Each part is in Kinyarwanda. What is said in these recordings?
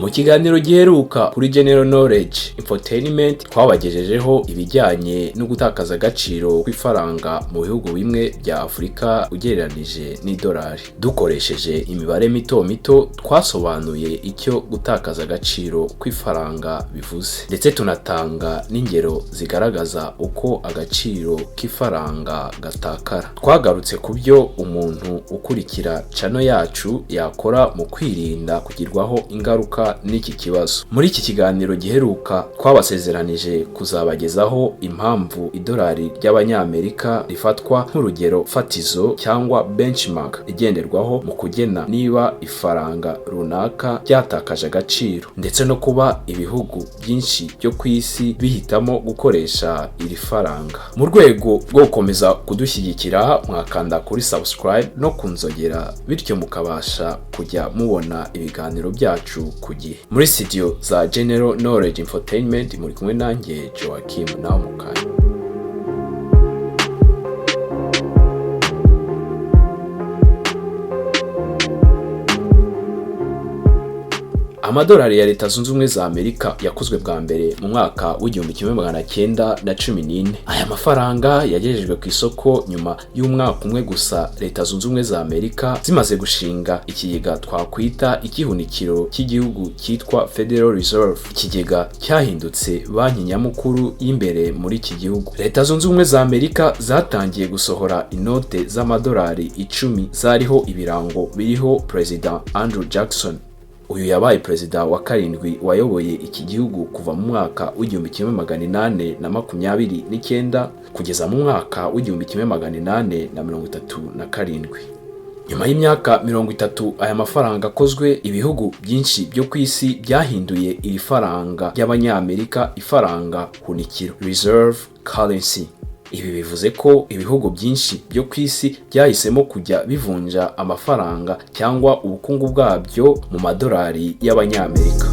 Mu kiganiro giheruka kuri General Knowledge Infotainment, twabagejejeho ibijyanye no gutakaza agaciro kw'ifaranga mu bihugu bimwe bya Afurika ugereranije n'idolari. Dukoresheje imibare mito mito, twasobanuye icyo gutakaza agaciro kw'ifaranga bivuze, ndetse tunatanga n'ingero zigaragaza uko agaciro k'ifaranga gatakara. Twagarutse ku byo umuntu ukurikira channel yacu yakora mu kwirinda kugirwaho ingaruka n'iki kibazo. Muri iki kiganiro giheruka, twabasezeranije kuzabagezaho impamvu idolari ry'Abanyamerika rifatwa nk'urugero fatizo cyangwa benchmark igenderwaho mu kugena niba ifaranga runaka ryatakaje agaciro, ndetse no kuba ibihugu byinshi byo ku isi bihitamo gukoresha iri faranga. Mu rwego rwo gukomeza kudushyigikira, mwakanda kuri subscribe no kunzogera, bityo mukabasha kujya mubona ibiganiro byacu ku gihe. Muri studio za General Knowledge Infotainment muri kumwe nanjye Joachim Naho. Amadolari ya Leta Zunze Ubumwe za Amerika yakozwe bwa mbere mu mwaka w'1914. Aya mafaranga yagejejwe ku isoko nyuma y'umwaka umwe gusa Leta Zunze Ubumwe za Amerika zimaze gushinga ikigega twakwita ikihunikiro cy'igihugu cyitwa Federal Reserve, ikigega cyahindutse banki nyamukuru y'imbere muri iki gihugu. Leta Zunze Ubumwe za Amerika zatangiye gusohora inote z'amadolari 10 zariho ibirango biriho Perezida Andrew Jackson. Uyu yabaye perezida wa karindwi wayoboye iki gihugu kuva mu mwaka w'1829 kugeza mu mwaka w'1837. Nyuma y'imyaka 30 aya mafaranga akozwe, ibihugu byinshi byo ku isi byahinduye iri faranga ry'Abanyamerika ifaranga hunikiro, reserve currency. Ibi bivuze ko ibihugu byinshi byo ku isi byahisemo kujya bivunja amafaranga cyangwa ubukungu bwabyo mu madolari y'Abanyamerika.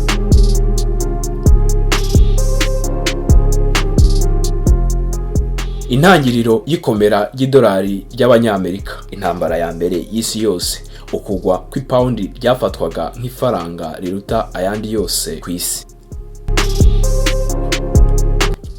Intangiriro y'ikomera ry'idolari ry'Abanyamerika: intambara ya mbere y'isi yose, ukugwa kw'ipawundi ryafatwaga nk'ifaranga riruta ayandi yose ku isi.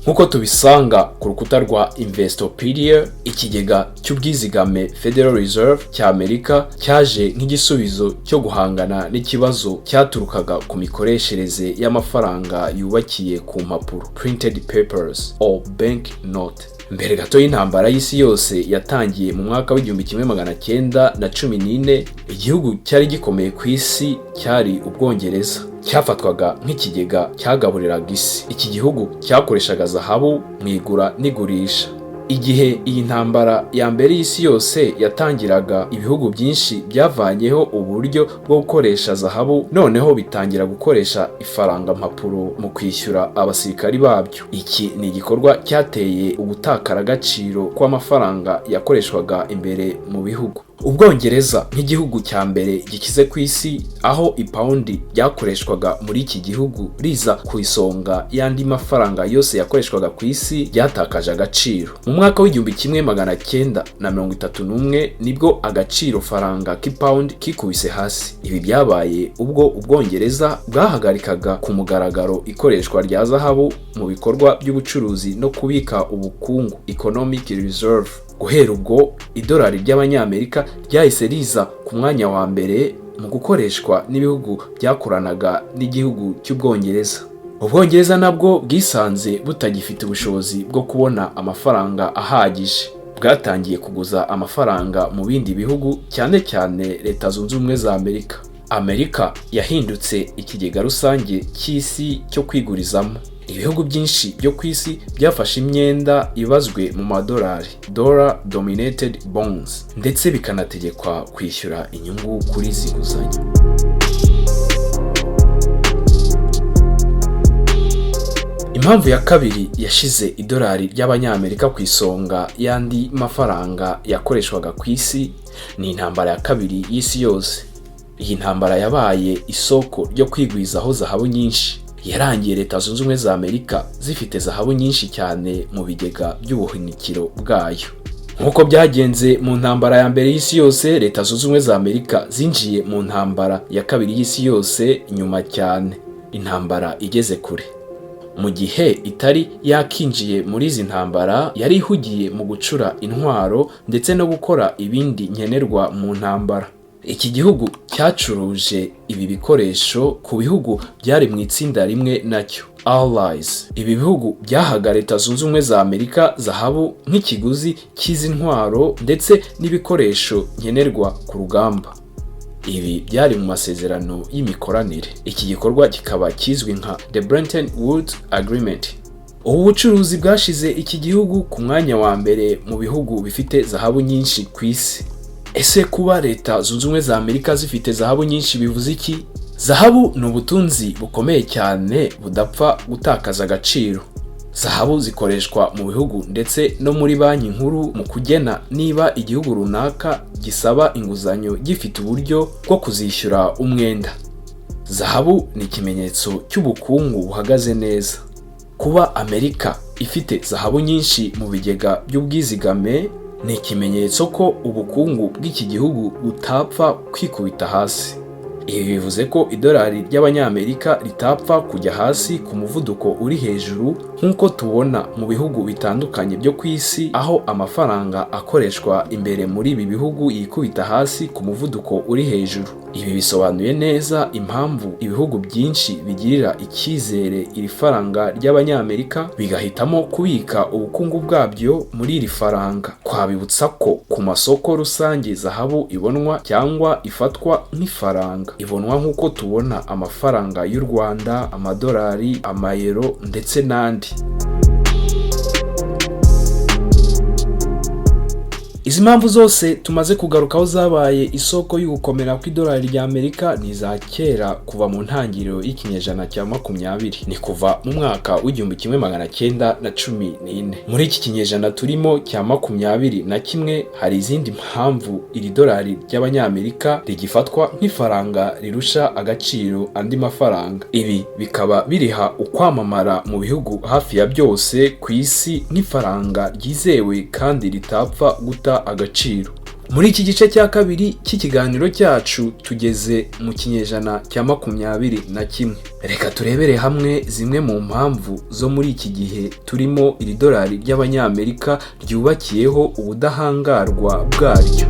Nk'uko tubisanga ku rukuta rwa Investopedia, ikigega cy'ubwizigame Federal Reserve cya Amerika cyaje nk'igisubizo cyo guhangana n'ikibazo cyaturukaga ku mikoreshereze y'amafaranga yubakiye ku mpapuro, printed papers or bank note. Mbere gato y'intambara y'isi yose yatangiye mu mwaka w'1914, igihugu cyari gikomeye ku isi cyari Ubwongereza, cyafatwaga nk'ikigega cyagaburiraga isi. Iki gihugu cyakoreshaga zahabu mu igura n'igurisha. Igihe iyi ntambara ya mbere y'isi yose yatangiraga, ibihugu byinshi byavanyeho uburyo bwo gukoresha zahabu, noneho bitangira gukoresha ifaranga mpapuro mu kwishyura abasirikari babyo. Iki ni igikorwa cyateye ugutakara agaciro kw'amafaranga yakoreshwaga imbere mu bihugu. Ubwongereza nk'igihugu cya mbere gikize ku isi, aho ipawundi ryakoreshwaga muri iki gihugu riza ku isonga y'andi mafaranga yose yakoreshwaga ku isi, ryatakaje agaciro. Mu mwaka w'1931 nibwo agaciro faranga k'ipawundi kikubise hasi. Ibi byabaye ubwo Ubwongereza bwahagarikaga ku mugaragaro ikoreshwa rya zahabu mu bikorwa by'ubucuruzi no kubika ubukungu, economic reserve. Guhera ubwo, idolari ry'Abanyamerika ryahise riza ku mwanya wa mbere mu gukoreshwa n'ibihugu byakoranaga n'igihugu cy'Ubwongereza. Ubwongereza nabwo bwisanze butagifite ubushobozi bwo kubona amafaranga ahagije, bwatangiye kuguza amafaranga mu bindi bihugu, cyane cyane Leta Zunze Ubumwe za Amerika. Amerika yahindutse ikigega rusange cy'isi cyo kwigurizamo. Ibihugu byinshi byo ku isi byafashe imyenda ibazwe mu madolari, dollar denominated bonds, ndetse bikanategekwa kwishyura inyungu kuri izi nguzanyo. Impamvu ya kabiri yashize idolari ry'Abanyamerika ku isonga y'andi mafaranga yakoreshwaga ku isi ni intambara ya kabiri y'isi yose. Iyi ntambara yabaye isoko ryo kwigwizaho zahabu nyinshi. Yarangiye Leta Zunze Ubumwe za Amerika zifite zahabu nyinshi cyane mu bigega by'ubuhunikiro bwayo. Nk'uko byagenze mu ntambara ya mbere y'isi yose, Leta Zunze Ubumwe za Amerika zinjiye mu ntambara ya kabiri y'isi yose nyuma cyane. Intambara igeze kure. Mu gihe itari yakinjiye muri izi ntambara, yari ihugiye mu gucura intwaro ndetse no gukora ibindi nkenerwa mu ntambara. Iki gihugu cyacuruje ibi bikoresho ku bihugu byari mu itsinda rimwe nacyo, Allies. Ibi bihugu byahaga Leta Zunze Ubumwe za Amerika zahabu nk'ikiguzi cy'izi ntwaro ndetse n'ibikoresho nkenerwa ku rugamba. Ibi byari mu masezerano y'imikoranire. Iki gikorwa kikaba kizwi nka The Bretton Woods Agreement. Ubu bucuruzi bwashize iki gihugu ku mwanya wa mbere mu bihugu bifite zahabu nyinshi ku isi. Ese kuba Leta Zunze Ubumwe za Amerika zifite zahabu nyinshi bivuze iki? Zahabu ni ubutunzi bukomeye cyane budapfa gutakaza agaciro. Zahabu zikoreshwa mu bihugu ndetse no muri banki nkuru mu kugena niba igihugu runaka gisaba inguzanyo gifite uburyo bwo kuzishyura umwenda. Zahabu ni ikimenyetso cy'ubukungu buhagaze neza. Kuba Amerika ifite zahabu nyinshi mu bigega by'ubwizigame ni ikimenyetso ko ubukungu bw'iki gihugu butapfa kwikubita hasi. Ibi bivuze ko idolari ry'Abanyamerika ritapfa kujya hasi ku muvuduko uri hejuru nk'uko tubona mu bihugu bitandukanye byo ku isi, aho amafaranga akoreshwa imbere muri ibi bihugu yikubita hasi ku muvuduko uri hejuru. Ibi bisobanuye neza impamvu ibihugu byinshi bigirira icyizere iri faranga ry'Abanyamerika, bigahitamo kubika ubukungu bwabyo muri iri faranga. Twabibutsa ko ku masoko rusange zahabu ibonwa cyangwa ifatwa nk'ifaranga, ibonwa nk'uko tubona amafaranga y'u Rwanda, amadolari, amayero ndetse n'andi. Izi mpamvu zose tumaze kugarukaho zabaye isoko y'ugukomera kw'idolari rya Amerika ni iza kera, kuva mu ntangiriro y'ikinyejana cya 20, ni kuva mu mwaka w'1914. Muri iki kinyejana turimo cya 21 hari izindi mpamvu iri dolari ry'Abanyamerika rigifatwa nk'ifaranga rirusha agaciro andi mafaranga. Ibi bikaba biriha ukwamamara mu bihugu hafi ya byose ku isi nk'ifaranga ryizewe kandi ritapfa guta agaciro. Muri iki gice cya kabiri cy'ikiganiro cyacu, tugeze mu kinyejana cya 21. Reka turebere hamwe zimwe mu mpamvu zo muri iki gihe turimo iri dolari ry'Abanyamerika ryubakiyeho ubudahangarwa bwaryo.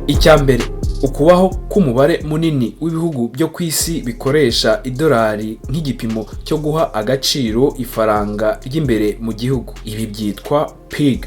Icya mbere, ukubaho k'umubare munini w'ibihugu byo ku isi bikoresha idolari nk'igipimo cyo guha agaciro ifaranga ry'imbere mu gihugu. Ibi byitwa peg.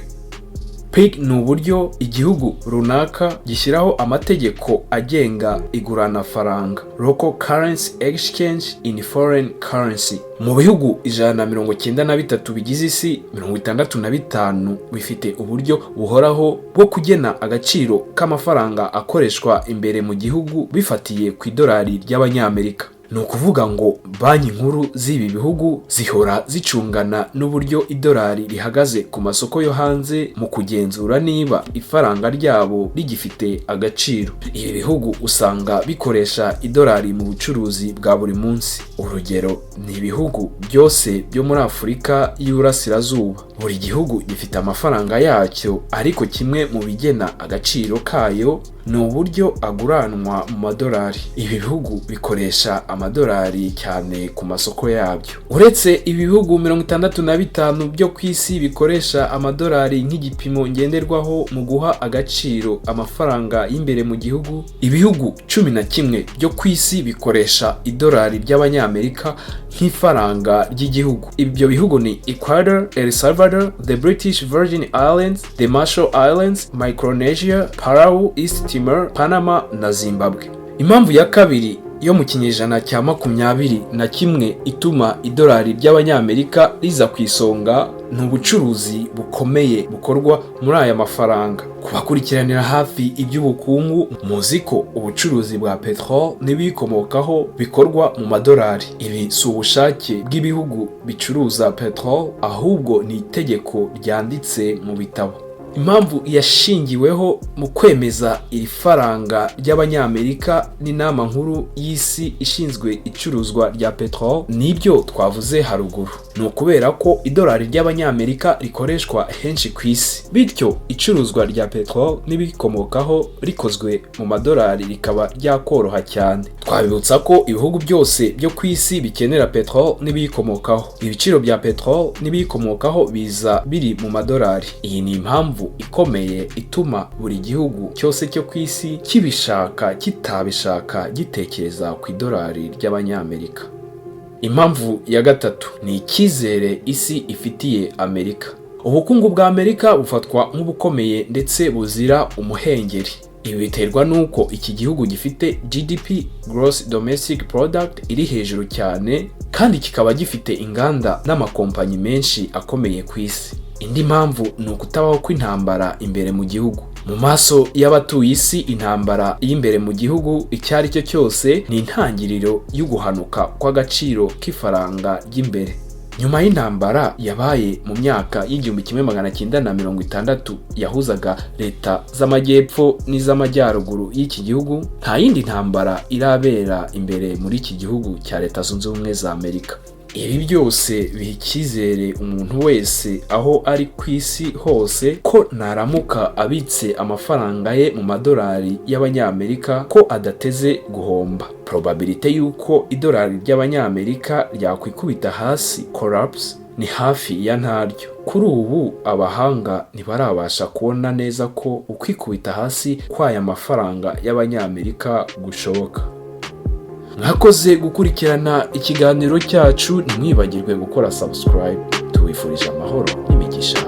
Peg ni uburyo igihugu runaka gishyiraho amategeko agenga iguranafaranga, local currency exchange in foreign currency. Mu bihugu 193 bigize isi, 65 bifite uburyo buhoraho bwo kugena agaciro k'amafaranga akoreshwa imbere mu gihugu bifatiye ku idolari ry'Abanyamerika. Ni ukuvuga ngo banki nkuru z'ibi bihugu zihora zicungana n'uburyo idolari rihagaze ku masoko yo hanze mu kugenzura niba ifaranga ryabo rigifite agaciro. Ibi bihugu usanga bikoresha idolari mu bucuruzi bwa buri munsi. Urugero ni ibihugu byose byo muri Afurika y'Iburasirazuba. Buri gihugu gifite amafaranga yacyo, ariko kimwe mu bigena agaciro kayo ni uburyo aguranwa mu madolari. Ibi bihugu bikoresha amadolari cyane ku masoko yabyo. Uretse ibi bihugu 65 byo ku isi bikoresha amadolari nk'igipimo ngenderwaho mu guha agaciro amafaranga y'imbere mu gihugu, ibihugu 11 byo ku isi bikoresha idolari ry'Abanyamerika nk'ifaranga ry'igihugu. Ibyo bihugu ni Ecuador, El Salvador, the British Virgin Islands, the Marshall Islands, Micronesia, Palau, East Timor, Panama na Zimbabwe. Impamvu ya kabiri yo mu kinyejana cya 21 ituma idolari ry'Abanyamerika riza ku isonga ni ubucuruzi bukomeye bukorwa muri aya mafaranga. Kubakurikiranira hafi iby'ubukungu, muzi ko ubucuruzi bwa peteroli n'ibiyikomokaho bikorwa mu madolari. Ibi si ubushake bw'ibihugu bicuruza peteroli, ahubwo ni itegeko ryanditse mu bitabo. Impamvu yashingiweho mu kwemeza iri faranga ry'Abanyamerika n'Inama Nkuru y'Isi ishinzwe icuruzwa rya peteroli nibyo twavuze haruguru. Ni ukubera ko idolari ry'Abanyamerika rikoreshwa henshi ku isi, bityo icuruzwa rya peteroli n'ibikomokaho rikozwe mu madolari rikaba ryakoroha cyane. Twabibutsa ko ibihugu byose byo ku isi bikenera peteroli n'ibiyikomokaho. Ibiciro bya peteroli n'ibiyikomokaho biza biri mu madolari. Iyi ni impamvu ikomeye ituma buri gihugu cyose cyo ku isi, kibishaka kitabishaka, gitekereza ku idolari ry'Abanyamerika. Impamvu ya gatatu ni icyizere isi ifitiye Amerika. Ubukungu bwa Amerika bufatwa nk'ubukomeye ndetse buzira umuhengeri. Ibi biterwa n'uko iki gihugu gifite GDP, Gross Domestic Product, iri hejuru cyane, kandi kikaba gifite inganda n'amakompanyi menshi akomeye ku isi. Indi mpamvu ni ukutabaho kw'intambara imbere mu gihugu. Mu maso y'abatuye isi, intambara y'imbere mu gihugu icyo ari cyo cyose ni intangiriro y'uguhanuka kw'agaciro k'ifaranga ry'imbere. Nyuma y'intambara yabaye mu myaka y'1960 yahuzaga leta z'amajyepfo n'iz'amajyaruguru y'iki gihugu, nta yindi ntambara irabera imbere muri iki gihugu cya Leta Zunze Ubumwe za Amerika. Ibi byose biha icyizere umuntu wese aho ari ku isi hose ko naramuka abitse amafaranga ye mu madolari y'Abanyamerika ko adateze guhomba. Probabilité y'uko idolari ry'Abanyamerika ryakwikubita hasi, collapse, ni hafi ya ntaryo. Kuri ubu abahanga ntibarabasha kubona neza ko ukwikubita hasi kw'aya mafaranga y'Abanyamerika gushoboka. Mwakoze gukurikirana ikiganiro cyacu. Ntimwibagirwe gukora subscribe. Tubifurije amahoro n'imigisha.